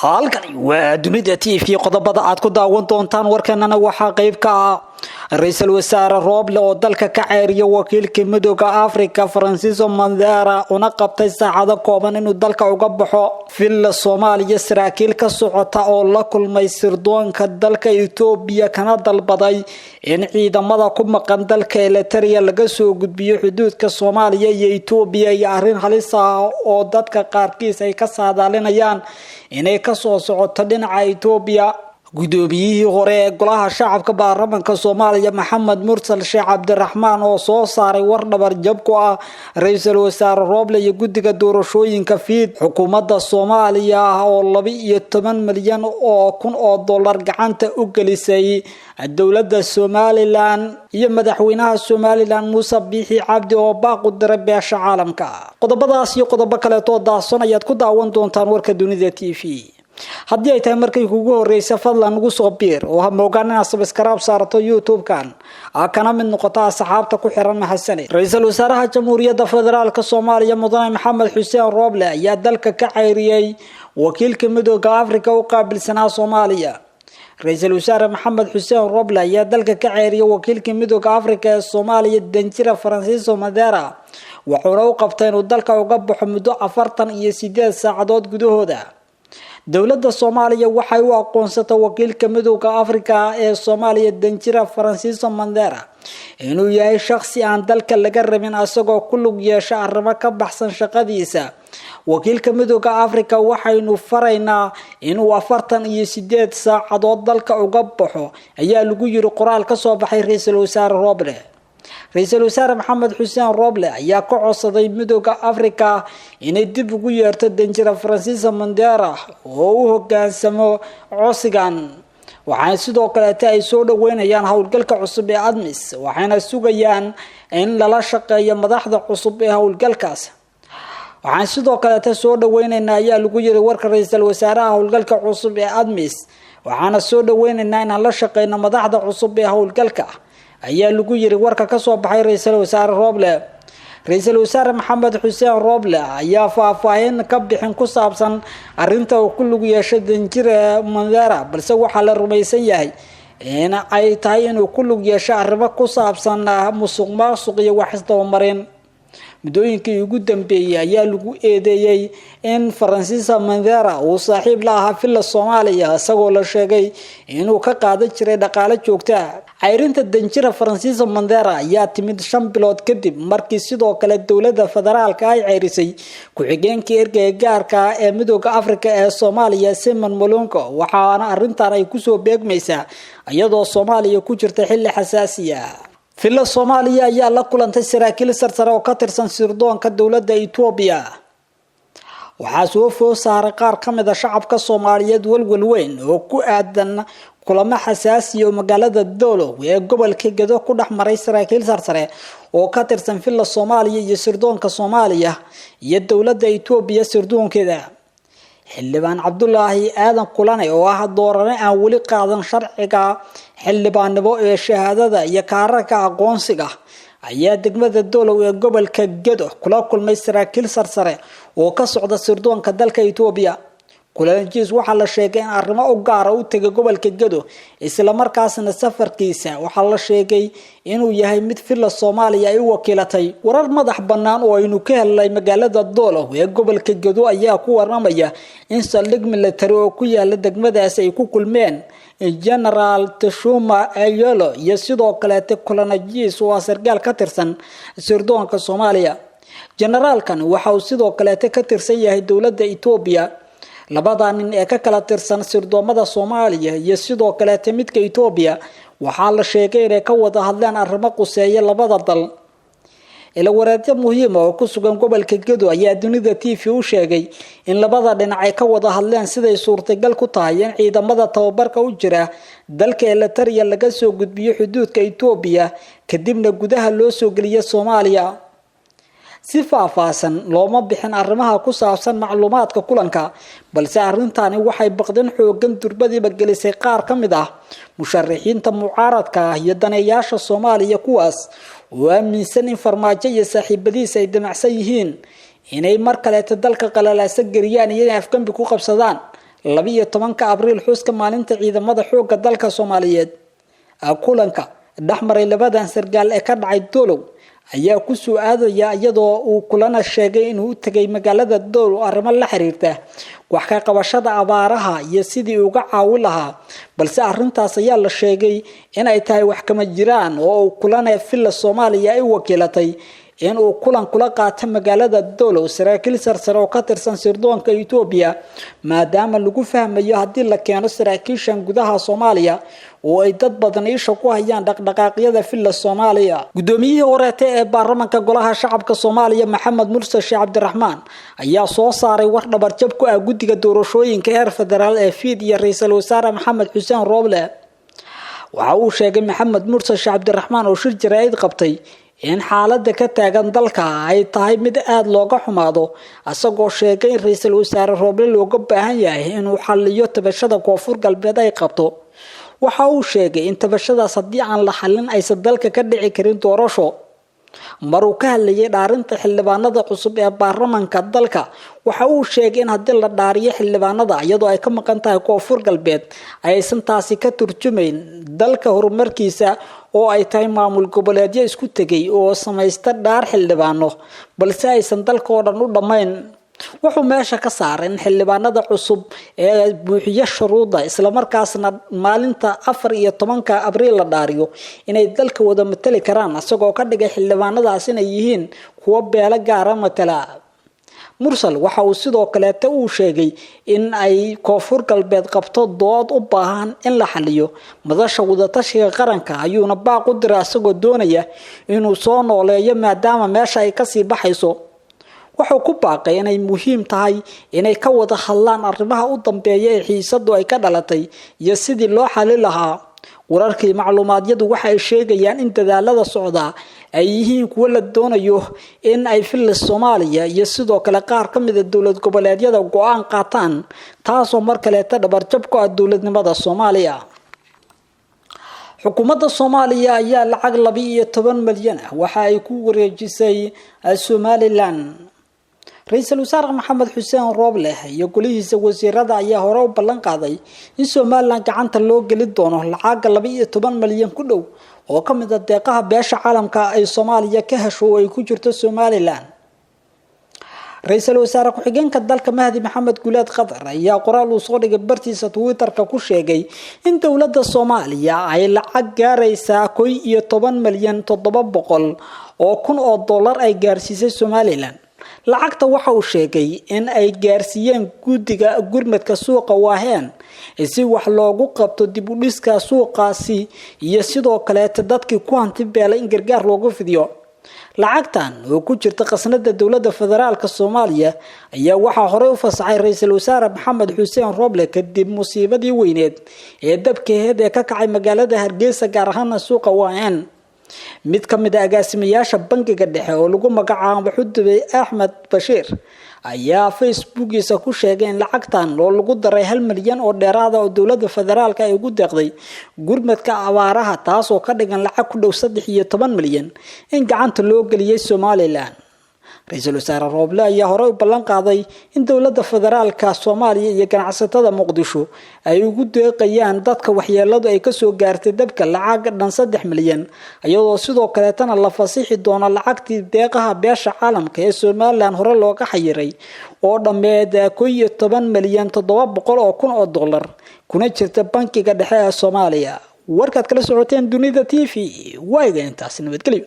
Halkani waa Dunida TV. Qodobada aad ku daawan doontaan warkeenana waxaa qeyb ka ah Ra-iisul Wasaare Rooble oo dalka ka ceeriya wakiilka Midooda Africa Francisco Mandera, una qabtay saacado kooban inuu dalka uga baxo. Villa Soomaaliya saraakiil ka socota oo la kulmay sirdoonka dalka Itoobiya, kana dalbaday in ciidamada ku maqan dalka Eliteria laga soo gudbiyo xuduudka Soomaaliya iyo Itoobiya, iyo arrin halis ah oo dadka qaarkiis ay ka saadaalinayaan inay kasoo socoto dhinaca Itoobiya. Gudoomiyihii hore ee Golaha Shacabka Baarlamanka Soomaaliya Maxamed Mursal Sheekh Cabdiraxmaan oo soo saaray war dhabar jab ku ah Ra-iisul Wasaare Rooble iyo guddiga doorashooyinka FIID. Xukuumadda Soomaaliya oo 12 milyan oo kun oo dollar gacanta u gelisay dowladda Somalilan, iyo madaxweynaha Somalilan Muuse Biixi Cabdi oo baaq u diray beesha caalamka. Qodobadaas iyo qodobo kaleetoo daahson ayaad ku daawan doontaan warka Dunida TV. Haddii ay tahay markay kugu horeysa, fadlan nagu soo biir oo ha moogaan inaad subscribe saarato YouTube-kan, kana mid noqoto asxaabta ku xiran. Mahadsaned. Ra-iisul Wasaaraha Jamhuuriyadda Federaalka Soomaaliya Mudane Maxamed Xuseen Rooble ayaa dalka ka ceyriyey wakiilka Midooda Africa u qaabilsanaa Soomaaliya. Ra-iisul Wasaare Maxamed Xuseen Roble ayaa dalka ka ceyriyay wakiilka Midooda Africa ee Soomaaliya, Danjira Francisco Madera, wuxuuna u qabtay inuu dalka uga baxo muddo 48 saacadood gudahooda. Dowladda Soomaaliya waxay u aqoonsatay wakiilka Midooda Africa ee Soomaaliya, Danjira Francisco Mandera, inuu yahay shakhsi aan dalka laga rabin, isagoo ku lug yeesha arrimo ka baxsan shaqadiisa. Wakiilka Midooda Africa waxaynu faraynaa inuu 48 saacadood dalka uga baxo, ayaa lagu yiri qoraal kasoo baxay Ra-iisul Wasaare Roble. Ra-iisul Wasaare Maxamed Xuseen Roble ayaa ka codsaday Midooda Africa inay dib ugu yeerto Danjira Francisco Mandera oo u hogaansamo codsigan. Waxaana sidoo kaleeta ay soo dhaweynayaan howlgalka cusub ee ATMIS, waxayna sugayaan in lala shaqeeyo madaxda cusub ee howlgalkaas. Waxaan sidoo kaleeta soo dhaweyneynaa, ayaa lagu yiri warka ra-iisul wasaaraha, howlgalka cusub ee ATMIS, waxaana soo dhaweyneynaa inaan la shaqeyno madaxda cusub ee howlgalka, ayaa lagu yiri warka kasoo baxay Ra-iisul Wasaare Roble. Ra-iisul Wasaare Maxamed Xuseen Roble ayaa faahfaahin ka bixin ku saabsan arinta uu ku lug yeeshay Danjire Mandera, balse waxaa la rumaysan yahay in ay tahay inuu ku lug yeesho arrimo ku saabsan musuq maasuq iyo wax isdabamarin. Muddooyinkii ugu dambeeyey ayaa lagu eedeeyey in Francisco Mandera uu saaxiib la ahaa Villa Soomaaliya, isagoo la sheegay inuu ka qaadan jiray dhaqaale joogtaa. Ceyrinta Danjira Francisco Mandera ayaa timid 5 bilood kadib markii sidoo kale dowladda federaalka ay ceyrisay ku-xigeenkii ergeyga gaarka ee Midooda Africa ee Soomaaliya, Simon Mulongo, waxaana arintan ay kusoo beegmaysaa iyadoo Soomaaliya ku jirta xilli xasaasiya. Villa Soomaaliya ayaa la kulantay saraakiil sarsare oo ka tirsan sirdoonka dowladda Itoobiya. Waxaa soo food saaray qaar ka mid a shacabka Soomaaliyeed walwal weyn oo ku aadan kulamo xasaasiya oo magaalada Doolow ee gobolka Gedo ku dhex maray saraakiil sarsare oo ka tirsan Villa Soomaaliya iyo sirdoonka Soomaaliya iyo dowladda Itoobiya sirdoonkeeda. Xildhibaan Cabdulaahi Aadan Kulane, oo ah doorane aan weli qaadan sharciga xildhibaannimo ee shahaadada iyo kaararka aqoonsiga, ayaa degmada Doolow ee gobolka Gedo kula kulmay saraakiil sarsare oo ka socda sirdoonka dalka Itoobiya. Kulanjiis waxaa la sheegay in arrimo u gaara u tegay gobolka Gedo, islamarkaasna safarkiisa waxaa la sheegay inuu yahay mid Villa Soomaaliya ay u wakiilatay. Warar madax bannaan oo aynu ka helnay magaalada Doolow ee gobolka Gedo ayaa ku waramaya in saldhig military oo ku yaala degmadaasi ay ku kulmeen Genaraal Tashuma Ayolo iyo sidoo kaleete Kulanajis, oo ah sarkaal ka tirsan sirdoonka Soomaaliya. Generaalkan waxa uu sidoo kaleete ka tirsan yahay dowladda Itoobiya. Labada nin ee ka kala tirsan sirdoomada Soomaaliya iyo sidoo kaleete midka Itoobiya waxaa la sheegay inay ka wada hadleen arrimo quseeya labada dal. Ilawareedyo muhiima oo ku sugan gobolka Gedo ayaa Dunida TV u sheegay in labada dhinac ay ka wada hadleen siday suurtagal ku tahay in ciidamada tababarka u jira dalka Elitaria laga soo gudbiyo xuduudka Itoobiya, kadibna gudaha loo soo geliyo Soomaaliya. Si faahfaahsan looma bixin arrimaha ku saabsan macluumaadka kulanka, balse arrintani waxay baqdin xoogan durbadiiba gelisay qaar ka mid ah musharaxiinta mucaaradka ah iyo daneeyaasha Soomaaliya, kuwaas oo aaminsan in Farmaajo iyo saaxiibadiis ay damacsan yihiin inay mar kaleeta dalka qalalaasa geliyaan iyo inay afgambi ku qabsadaan. 12-ka Abriil xuska maalinta ciidamada xoogga dalka Soomaaliyeed. Kulanka dhexmaray labadan sargaal ee ka dhacay Doolow ayaa ku soo aadaya iyadoo uu Kulane sheegay inuu u tegay magaalada Doolow arrimo la xiriirta wax ka qabashada abaaraha iyo sidii uga caawin lahaa, balse arrintaas ayaa la sheegay in ay tahay wax kama jiraan oo uu Kulane Villa Soomaaliya ay wakiilatay in uu kulan kula qaato magaalada Doolow saraakiil sarsare oo ka tirsan sirdoonka Itoobiya, maadaama lagu fahmayo haddii la keeno saraakiishan gudaha Soomaaliya oo ay dad badan isha ku hayaan dhaqdhaqaaqyada Villa Soomaaliya. Gudoomiyihii horeete ee baarlamaanka golaha shacabka Soomaaliya Maxamed Mursal Sheekh Cabdiraxmaan ayaa soo saaray war dhabarjab ku ah guddiga doorashooyinka heer federaal ee FID iyo ra'iisul wasaare Maxamed Xuseen Rooble. Waxa uu sheegay Maxamed Mursal Sheekh Cabdiraxmaan oo shir jaraa'id qabtay in xaaladda ka taagan dalka ay tahay mid aad looga xumaado, isagoo sheegay in ra'iisul wasaare Rooble looga baahan yahay inuu xalliyo tabashada Koonfur Galbeed ay qabto. Waxa uu sheegay in tabashadaas haddii aan la xallin aysan dalka ka dhici karin doorasho. Mar uu ka hadlayay dhaarinta xildhibaanada cusub ee baarlamaanka dalka, waxa uu sheegay in haddii la dhaariyo xildhibaanada iyadoo ay ka maqan tahay Koonfur Galbeed aysan taasi ka turjumayn dalka horumarkiisa oo ay tahay maamul goboleedyo isku tegay oo samaysta dhaar xildhibaano, balse aysan dalka oo dhan u dhammayn. Wuxuu meesha ka saaray in xildhibaanada cusub ee buuxiya shuruudda islamarkaasna maalinta 14-ka Abriil la dhaariyo inay dalka wada matali karaan, isagoo ka dhigay xildhibaanadaas inay yihiin kuwo beelo gaara matala. Mursal waxa uu sidoo kaleeta uu sheegay in ay Koonfur Galbeed qabto dood u baahan in la xaliyo madasha wadatashiga qaranka, ayuuna baaq u diray isagoo doonaya inuu soo nooleeyo maadaama meesha ay kasii baxayso. Wuxuu ku baaqay inay muhiim tahay inay ka wada hadlaan arrimaha u dambeeya ee xiisadu ay ka dhalatay iyo sidii loo xalin lahaa. Wararkii macluumaadyadu waxa ay sheegayaan in dadaalada socda ay yihiin kuwo la doonayo in ay Villa Soomaaliya iyo sidoo kale qaar ka mid ah dowlad goboleedyada go'aan qaataan, taasoo mar kaleeta dhabarjab ku ah dowladnimada Soomaaliya. Xukuumadda Soomaaliya ayaa lacag 12 milyan ah waxa ay ku wareejisay Somaliland. Ra'iisul wasaare Maxamed Xuseen Rooble iyo golihiisa wasiirada ayaa hore u ballan qaaday in Somaliland gacanta loo geli doono lacag 12 milyan ku dhow oo ka mid ah deeqaha beesha caalamka ay Soomaaliya ka hesho oo ay ku jirto Somaliland. Ra'iisul wasaare ku-xigeenka dalka Mahdi Maxamed Guuleed Qatar ayaa qoraal uu soo dhigay bartiisa Twitter-ka ku sheegay in dowladda Soomaaliya ay lacag gaaraysa 11,700,000 oo dollar ay gaarsiisay Somaliland. Lacagta waxa uu sheegay in ay gaarsiiyeen guddiga gurmadka suuqa Waaheen si wax loogu qabto dib u dhiska suuqaasi iyo sidoo kaleeta dadkii ku hanti beelay in gargaar loogu fidiyo. Lacagtan oo ku jirta khasnada dowladda federaalka Soomaaliya ayaa waxaa horey u fasaxay ra'iisul wasaare Maxamed Xuseen Rooble kadib musiibadii weyneed ee dabkeed ee ka kacay magaalada Hargeysa, gaar ahaan suuqa Waaheen. Mid ka mid ah agaasimayaasha bangiga dhexe oo lagu magacaabo Xudube Axmed Bashiir ayaa Facebookiisa ku sheegay in lacagtan oo lagu daray 1 milyan oo dheeraad ah oo dowladda federaalka ay ugu deeqday gurmadka abaaraha, taasoo ka dhigan lacag ku dhow 13 milyan in gacanta loo geliyay Somaliland. Ra'iisul wasaare Rooble ayaa horey u ballan qaaday in dowladda federaalka Soomaaliya iyo ganacsatada Muqdisho ay ugu deeqayaan dadka waxyeeladu ay kasoo gaartay dabka lacag dhan 3 milyan, iyadoo sidoo kaleetana la fasixi doono lacagtii deeqaha beesha caalamka ee Somaliland hore looga xayiray oo dhammeed 11,700,000 oo dollar kuna jirta bankiga dhexe ee Soomaaliya. Warkaad kala socoteen Dunida TV waa iga intaas, nabadgelyo.